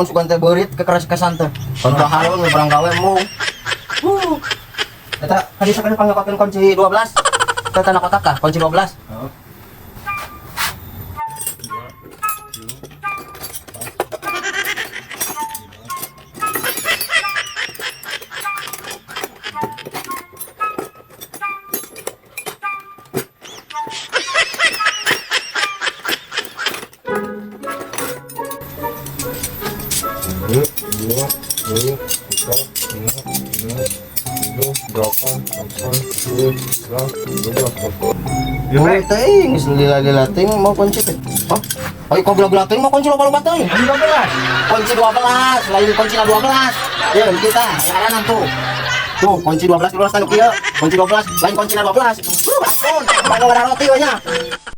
Naon sugan teh beurit kekeras kesan teh. Kon bahalon we barang gawe mung. Huh. Eta tadi sakali pangnyokotkeun kunci 12. Eta tanah kotak kah? Kunci 12. Heeh. Dua, tiga, lima, enam, tujuh, delapan, delapan, sepuluh, sebelas, dua belas, empat belas. Oh, teh geus lila-lila teh mau kunci teh. Hah? Ayo kau gula-gula teh mau kunci loba-loba teh. 12. Kunci 12, lain kunci 12. Ya, kita aya tuh. Tuh, kunci 12 12 tanu kieu. Kunci 12, lain kunci 12. Ampun, mana roti we nya.